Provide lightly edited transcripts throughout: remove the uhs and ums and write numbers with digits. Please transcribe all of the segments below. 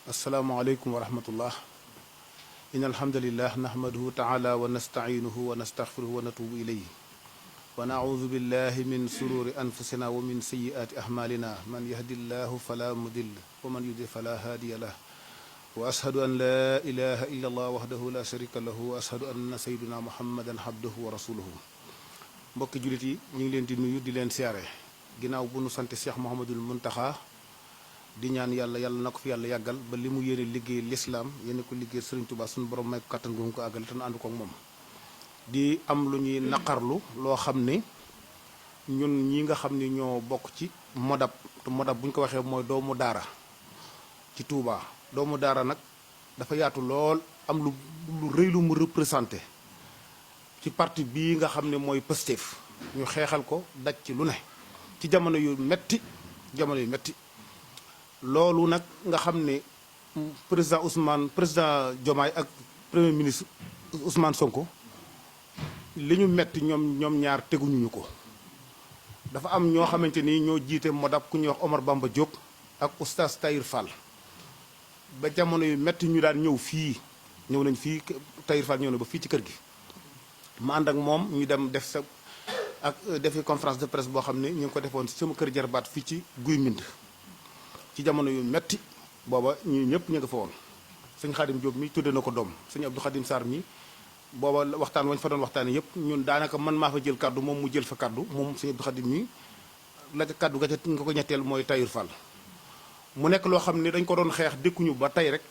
السلام عليكم ورحمة الله إن الحمد لله نحمده تعالى ونستعينه ونستغفره ونتوب إليه ونعوذ بالله من سرور أنفسنا ومن سيئات أعمالنا من يهد الله فلا مضل ومن يضلل فلا هادي له وأشهد أن لا إله إلا الله وحده لا شريك له وأشهد أن سيدنا محمدا عبده ورسوله mbokki jullit yi ñu ngi leen di nuyu di leen siyaare ginnaaw bu nu sant Cheikh Mouhamadoul Mountakha di ñaan yàlla na ko fi yàlla yàggal ba li mu yéene liggéey lislaam yéene ko liggéey Serigne Touba suñu borom may ko kattan gu mu ko àggal te nu ànd ko ak moom di am lu ñuy naqarlu loo xam ne ñun ñi nga xam ni ñoo bokk ci modab te modab bu ñu ko waxee mooy doomu daara ci Touba doomu daara nag dafa yaatu lool am lu rëy lu mu représenté ci parti bii nga xam ne mooy Pastef ñu xeexal ko daj ci lu ne ci jamono yu metti loolu nag nga xam ne président Diomaye ak premier ministre Ousmane Sonko li ñu metti ñoom ñaar teguñu ñu ko dafa am ñoo xamante ni ñoo jiite modab ku ñuy wax Omar Bamba Diop ak oustaz Tahir Fall ba jamono yu metti ñu daan ñëw nañ fii Tahir Fall ñëw na ba fii ci kër gi ma ànd ak moom ñu dem defi conférence de presse boo xam ne ñu ngi ko defoon sama kër jarbaat fii ci Guy Mbind ci jamono yu metti booba ñii ñëpp ñu nga fa woon sëñ Xaadim Diop mi tudde na ko doom sëñ Abdou Khadim Sarr mi booba waxtaan wañ fa doon waxtaane yëpp ñun daanaka man maa fa jël kaddu moom mu jël fa kaddu moom sëñ Abdou Khadim mi la ca kaddu ga ca nga ko ñetteel mooy Tahir Fall mu nekk loo xam ne dañ ko doon xeex dékkuñu ba tey rek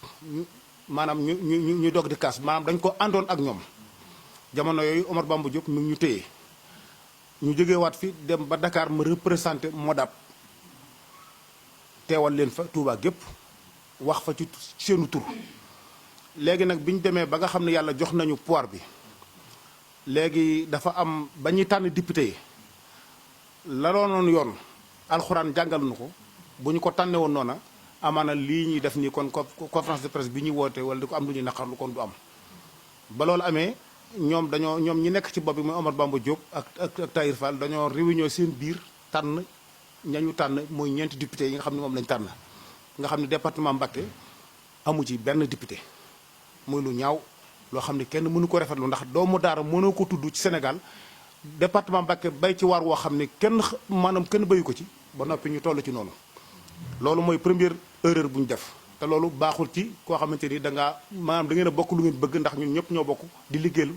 maanaam ñu dog di kaas maanaam dañ ko àndoon ak ñoom jamono yooyu Omar Bamba Diop mi ngi ñu téye ñu jógee waat fi dem ba Dakar ma représenté modab teewal leen fa Touba gépp wax fa ci seenu tur léegi nag bi ñu demee ba nga xam ne yàlla jox nañu pouvoir bi léegi dafa am ba ñuy tànn député yi la doonoon yoon alxuraan jàngal nu ko bu ñu ko tànnee woon noona amaana lii ñuy def nii kon conférence de presse bi ñuy woote wala di ko am lu ñuy naqarlu kon du am ba loolu amee ñoom ñi nekk ci bopp bi mooy Omar Bamba Diop ak Tahir Fall dañoo réunion seen biir tànn ñañu tànn mooy ñeenti député yi nga xam ne moom lañ tànn nga xam ne département Mbacké amu ci benn député muy lu ñaaw loo xam ne kenn mënu ko rafetlu ndax doomu daara mënoo ko tudd ci Sénégal département Mbacké bay ci waar woo xam ne kenn bayu ko ci ba noppi ñu toll ci noonu loolu mooy première erreur bu ñu def te loolu baaxul ci koo xamante ni da ngeen a bokk lu ngeen bëgg ndax ñun ñëpp ñoo bokk di liggéeyal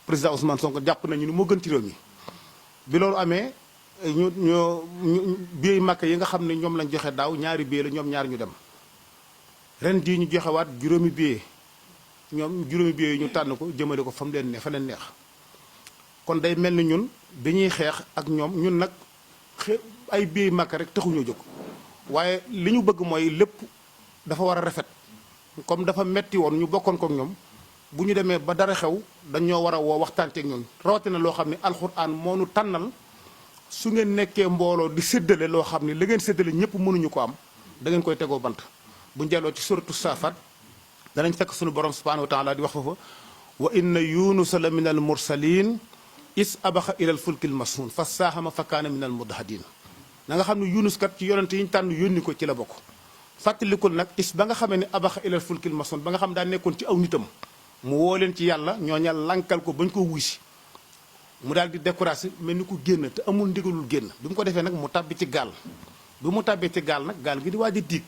président Ousmane Sonko jàpp nañu ni moo gën ci réew mi bi loolu amee ñu billet Makka yi nga xam ne ñoom lañ joxe daaw ñaari billet la ñoom ñaari ñu dem ren jii ñu joxewaat juróomi billet yi ñu tànn ko jëmale ko fa leen neex kon day mel ni ñun dañuy xeex ak ñoom ñun nag ay billet Makka rek taxuñoo jóg waaye li ñu bëgg mooy lépp dafa war a rafet comme dafa metti woon ñu bokkoon ko ak ñoom bu ñu demee ba dara xew dañoo war a woo waxtaante ak ñoom rawatina loo xam ne alxuraan moo nu tànnal su ngeen nekkee mbooloo di séddale loo xam ne la ngeen séddale ñëpp mënuñu ko am da ngeen koy tegoo bant bu njelloo ci suratu Saafat danañ fekk suñu borom subhanahu wa taala di wax foofa wa inna yunusa la min al mursalin is abaxa ila al fulkil mashun fa saaxama fa kaana min al mudhadin na nga xam ne yunus kat ci yonente yi ñu tànn yónni ko ci la bokk fàttalikul nag is ba nga xamee ne abaxa ila al fulkil mashun ba nga xam daa nekkoon ci aw nitam mu woo leen ci yàlla ñooña lankal ko bañ ko wuy si mu daal di découragé mel ni ku génn te amul ndigalul génn bi mu ko defee nag mu tàbbi ci gaal bi mu tàbbee ci gaal nag gaal gi di waaj a diig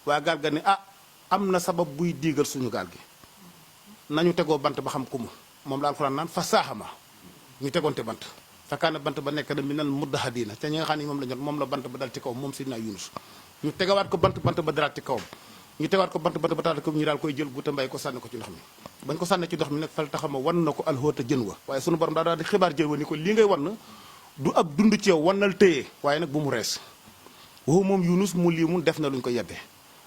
waa gaal ga ne am na sabab buy diigal suñu gaal gi nañu tegoo bant ba xam ku moom la alxuraan naan fa saaxama ñu tegoonte bant fakkaana bant ba nekk na minal mudhadina te ñi nga xam ne moom la bant ba dal ci kaw moom Seydina Yunus ñu tegawaat ko bant ba dalaat ci kawam ñu tegaat ko bant ba dalaat ko ñu daal koy jël guta mbay ko sànni ko ci ndox mi bañ ko sànni ci ndox mi nag fal taxama wan na ko alxóota jën wa waaye sunu borom daal di xibaar jën wa ni ko lii ngay wan du ab dund ci yow wannal téye waaye nag bu mu rees waxu moom Yunus mu lii mun def na lu ñu ko yebbee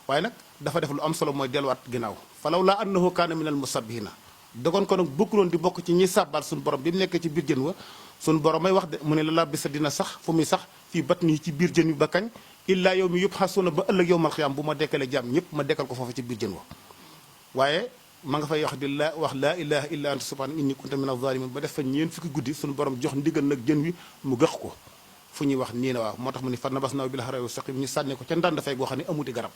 waaye nag dafa def lu am solo mooy delluwaat ginnaaw falaw laa annahu kaana minal musabbihina dogoon ko nag bokkuloon di bokk ci ñi sàbbal suñu borom bi mu nekk ci biir jën wa suñu borom may wax de mu ne la bisa dina sax fu muy sax fii bat nii ci biir jën wi ba kañ illaa yow mi yëpp xasuna ba ëllëg yow mal xiyaam bu ma dekkale jàmm ñëpp ma dekkal ko foofu ci biir jën wa waaye ma nga fay wax di laa ilaha illa anta subhanaka inni kuntu minaz zalimin ba def fa ñeen fukki guddi suñu borom jox ndigal nag jën wi mu gëx ko fu ñuy wax nii na waaw moo tax mu ni fan nabas naw bi la xaraw saqim ñu sànne ko ca ndànd fay goo xam ne amuti garab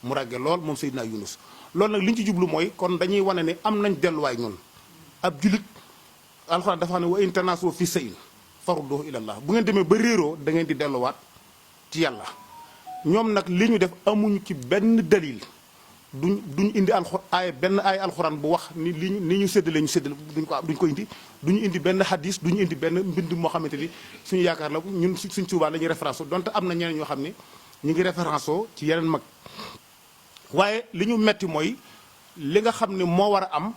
mu ràgge lool moom Seydina Yunus loolu nag li ñu ci jublu mooy kon dañuy wane ne am nañ delluwaay ñun ab julit alxuraan dafa xam ne wa in tanaasaw fi shay'in farudduhu ilallah bu ngeen demee ba réeroo da ngeen di delluwaat ci yàlla ñoom nag li ñu def amuñu ci benn dalil duñ indi benn aay alxuraan bu wax ni ni ñu séddale duñ ko indi duñu indi benn hadis duñu indi benn mbind moo xamante ni suñu yaakaar la ñun suñ Tuubaa la ñuy référence donte am na ñeneen ñoo xam ne ñu ngi référence ci yeneen mag waaye li ñu metti mooy li nga xam ne moo war a am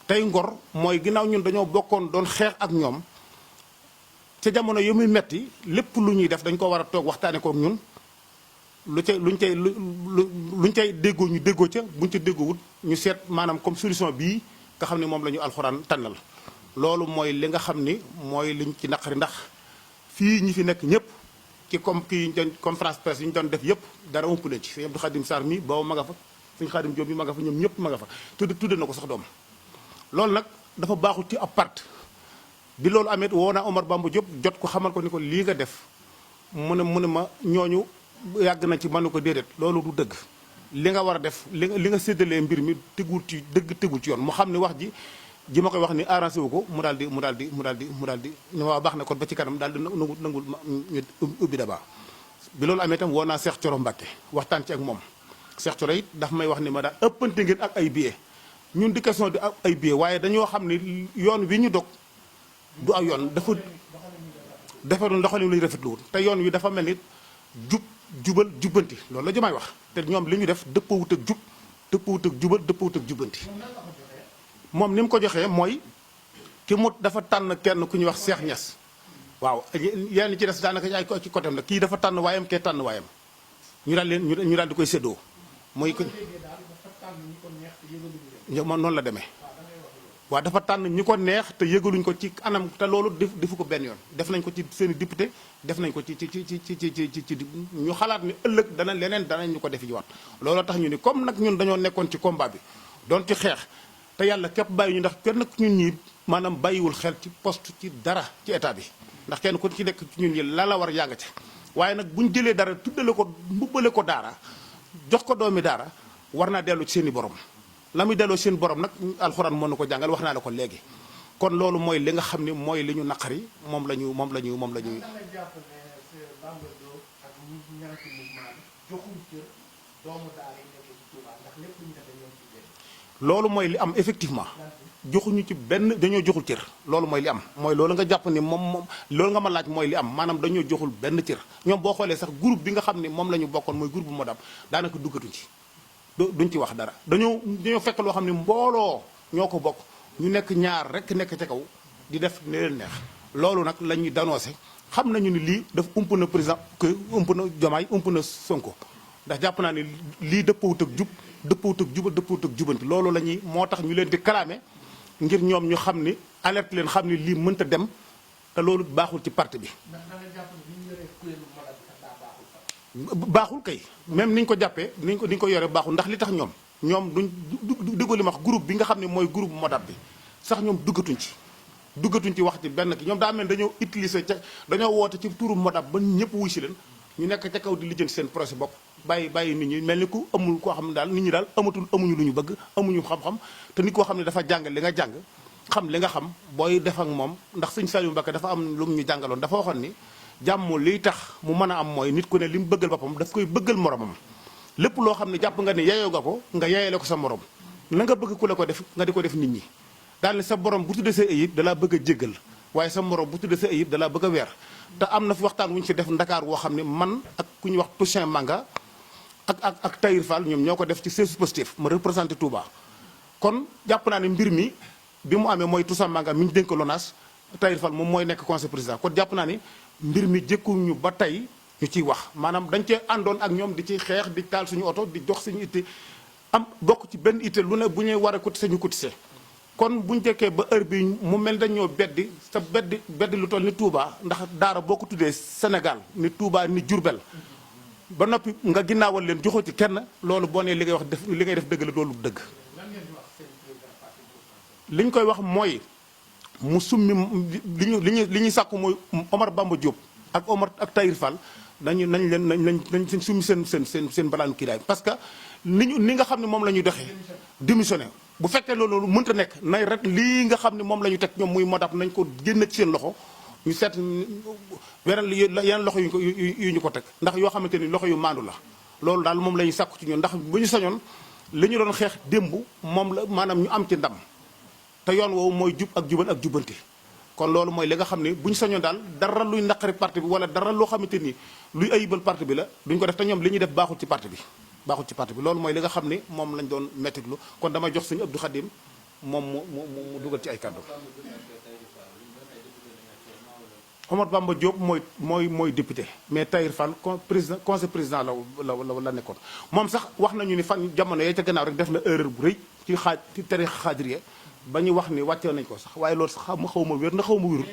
tey ngor mooy ginnaaw ñun dañoo bokkoon doon xeex ak ñoom ca jamono yu muy metti lépp lu ñuy def dañ ko war a toog waxtaane ko ak ñun luñ cay déggoo ñu déggoo ca buñ ca déggoowut ñu seet maanaam comme solution bii nga xam ne moom la ñu alxuraan tànnal loolu mooy li nga xam ni mooy liñ ci naqari ndax fii ñi fi nekk ñëpp ci conférence presse yi ñu doon def yëpp dara ëmp leen ci sëñ Abdou Khadim Sarr mi boobu ma nga fa sëñ Khadim Diop mi ma nga fa ñoom ñëpp ma nga fa tudde na ko sax doom loolu nag dafa baaxul ci ab part bi loolu amee woo naa Omar Bamba Diop jot ko xamal ko ni ko lii nga def mu ne ma ñooñu yàgg na ci mënu ko déedéet loolu du dëgg li nga war a def li nga séddalee mbir mi tegul ci dëgg tegul ci yoon mu xam ne wax ji ma koy wax ni arrangé wu ko mu daal di ni waa baax na kon ba ci kanam daal di nangul ñu ubbi débat bi loolu amee itam woo naa Cheikh Thioro Mbacké waxtaan ci ak moom Cheikh Thioro it daf may wax ni ma daal ëppante ngeen ak ay billets ñun di question di ak ay billets waaye dañoo xam ne yoon wi ñu dog du ak yoon dafa doxalin lu ñu rafetluwul te yoon wi dafa mel ni jubal jubbanti loolu la jëmaay wax te ñoom li ñu def dëppawut ak jub dëppawut ak jubal dëppawut ak jubbanti moom ni mu ko joxee mooy ki mu dafa tànn kenn ku ñuy wax Cheikh Niass waaw yenn ci des daanaka ay ci côté am la kii dafa tànn waayam kee tànn waayam ñu daal di koy séddoo mooy ko moom noonu la demee waaw dafa tànn ñi ko neex te yëgaluñ ko ci anam te loolu defu ko benn yoon def nañ ko ci seen i député def nañ ko ci ñu xalaat ni ëllëg danañ ñu ko defi waat looloo tax ñu ni comme nag ñun dañoo nekkoon ci combat bi doon ci xeex te yàlla képp bàyyi ñu ndax kenn ku ñun ñi maanaam bàyyiwul xel ci poste ci dara ci état bi ndax kenn ku ci nekk ci ñun ñi la war yàgg ci waaye nag buñ jëlee dara tuddale ko mbubbale ko daara jox ko doomi daara war naa dellu ci seen i borom la muy delloo seen borom nag alxuraan mën na ko jàngal wax naa la ko léegi kon loolu mooy li nga xam ne mooy li ñu naqari moom la ñu loolu mooy li am effectivement joxuñu ci benn dañoo joxul cër loolu mooy li am mooy loolu nga jàpp ni moom loolu nga ma laaj mooy li am maanaam dañoo joxul benn cër ñoom boo xoolee sax groupe bi nga xam ne moom la ñu bokkoon mooy groupe bu Modab daanaka duggatuñ ci duñ ci wax dara dañoo fekk loo xam ne mbooloo ñoo ko bokk ñu nekk ñaar rek nekk ca kaw di def ne leen neex loolu nag la ñuy danoncé xam nañu ni lii daf ump na président ump na Diomaye ump na Sonko ndax jàpp naa ne lii dëppawut ak jub dëppawut ak jubal dëppawut ak jubanti loolu la ñuy moo tax ñu leen di kalaame ngir ñoom ñu xam ni alerte leen xam ni lii mënta dem te loolu baaxul ci parti bi. baaxul kay même niñ ko jàppee niñ ko yore baaxul ndax li tax ñoom duñ déglu li ma wax groupe bi nga xam ne mooy groupe Modab bi sax ñoom duggatuñ ci wax ci benn ki ñoom daa mel dañoo utiliser dañoo woote ci turu Modab ba ñëpp wuy si leen ñu nekk ca kaw di lijjanti seen projet bopp bàyyi nit ñi mel ni ku amul koo xam ne daal nit ñi daal amuñu lu ñu bëgg amuñu xam-xam te nit koo xam ne dafa jàng li nga jàng xam li nga xam booy def ak moom ndax sëñ Saliou Mbacké dafa am lu mu ñu jàngaloon dafa waxoon ni jàmm liy tax mu mën a am mooy nit ku ne li mu bëggal boppam daf koy bëggal moromam lépp loo xam ne jàpp nga ne yeyoo nga ko nga yeyale ko sa morom la nga bëgg ku la ko def nga di ko def nit ñi daal ne sa borom bu tuddee sa ayib dalaa bëgg a jéggal waaye sa morom bu tuddee sa ayib dalaa bëgg a weer te am na fi waxtaan wu ñu fi def Ndakaar woo xam ne man ak ku ñuy wax Toussaint Manga ak Tahir Fall ñoom ñoo ko def ci siège positif ma représenté Touba kon jàpp naa ne mbir mi bi mu amee mooy Toussaint Manga mi ñu dénk LONASE Tahir Fall moom mooy nekk conseil président kon jàpp naa ni mbir mi jëkkuñu ba tey ñu ciy wax maanaam dañ cee àndoon ak ñoom di ciy xeex di taal suñu oto di jox suñu itte am bokk ci benn itte lu ne bu ñuy war a cotiser ñu cotiser kon buñu jekkee ba heure bi mu mel dañoo beddi sa beddi lu toll ni Touba ndax daara boo ko tuddee Sénégal ni Touba ni Diourbel ba noppi nga ginnaawal leen joxoo ci kenn loolu boo nee li ngay wax def li ngay def dëgg la loolu dëgg li ñu koy wax mooy mu summi li ñuy sàkku mooy Omar Bamba Diop ak Tahir Fall nañ seen summi seen balaanu kiiraay parce que ni nga xam ne moom la ñuy doxee démissionné bu fekkee loolu mënta nekk nay rek lii nga xam ne moom la ñu teg ñoom muy modap nañ ko génn ci seen loxo ñu seet yeneen loxo yu ñu ko teg ndax yoo xamante ni loxo yu maandu la loolu daal moom la ñuy sàkku ci ñun ndax bu ñu sañoon li ñu doon xeex démb moom la maanaam ñu am ci ndam te yoon woowu mooy jub ak jubal ak jubanti kon loolu mooy li nga xam ne bu ñu sañoon daal dara luy naqari parti bi wala dara loo xamante ni luy ayibal parti bi la duñ ko def te ñoom li ñuy def baaxul ci parti bi loolu mooy li nga xam ne moom lañ doon mettitlu kon damay jox sëñ Abdou Khadim moom mu dugal ci ay kàddu. Omar Bamba Diop mooy député mais Tahir Fall conseil président la nekkoon moom sax wax nañu ni fan jamono yee ca gannaaw rek def na erreur bu rëy ci tariix xaadiriya ba ñu wax ni wàcce nañ ko sax waaye loolu sax xaw ma wér na xaw ma wérul.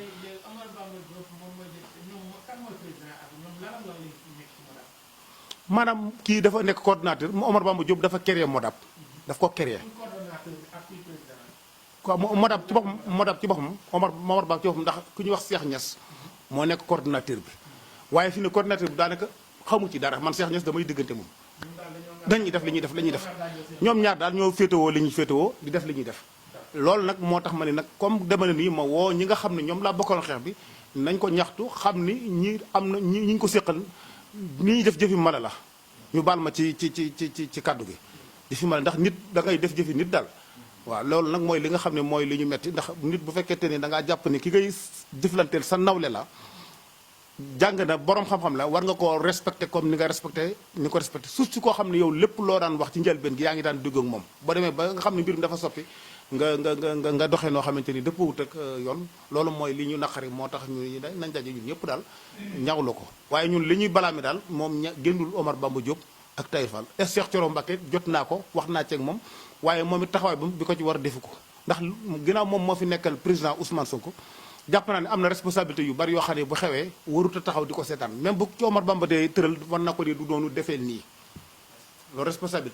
maanaam kii dafa nekk coordonnateur Omar Bamba Diop dafa créer Modap daf ko créer quoi Modap ci boppam Omar Bamba ci boppam ndax ku ñuy wax Cheikh Niass moo nekk coordonnateur bi waaye fi ne coordonnateur bi daanaka xamu ci dara man Cheikh Niass damay diggante moom dañuy def li ñuy def ñoom ñaar daal ñoo féetewoo li ñuy féetewoo di def li ñuy def loolu nag moo tax ma ne nag comme dema ne nii ma woo ñi nga xam ne ñoom laa bokkaloon xeex bi nañ ko ñaxtu xam ni ñi am na ñi ngi ko séqal ni ñuy def jëfi mala la ñu baal ma ci kàddu gi jëfi mala ndax nit da ngay def jëfi nit daal waaw loolu nag mooy li nga xam ne mooy li ñu metti ndax nit bu fekkente ni da ngaa jàpp ni ki ngay jëflanteel sa nawle la jàng na borom xam-xam la war nga koo respecté comme ni nga respecté ni ko respecté suuf si koo xam ne yow lépp loo daan wax ci njëlbeen gi yaa ngi daan dugg ak moom boo demee ba nga xam ne mbir mi dafa soppi nga doxee noo xamante ni dëppwut ak yoon loolu mooy li ñu naqari moo tax ñu nañ daje ñun ñëpp daal ñaawlu ko waaye ñun li ñuy balaa mi daal moom génnul Omar Bamba Diop ak Tahir Fall Cheikh Thioro Mbacké jot naa ko wax naa ceeg moom waaye moom it taxawaay bi ko ci war a defu ko ndax ginnaaw moom moo fi nekkal président Ousmane Sonko jàpp naa ne am na responsabilité yu bari yoo xam ne bu xewee warut a taxaw di ko seetaan même bu Omar Bamba dee tëral war na ko di du doonu defee nii loolu responsabilité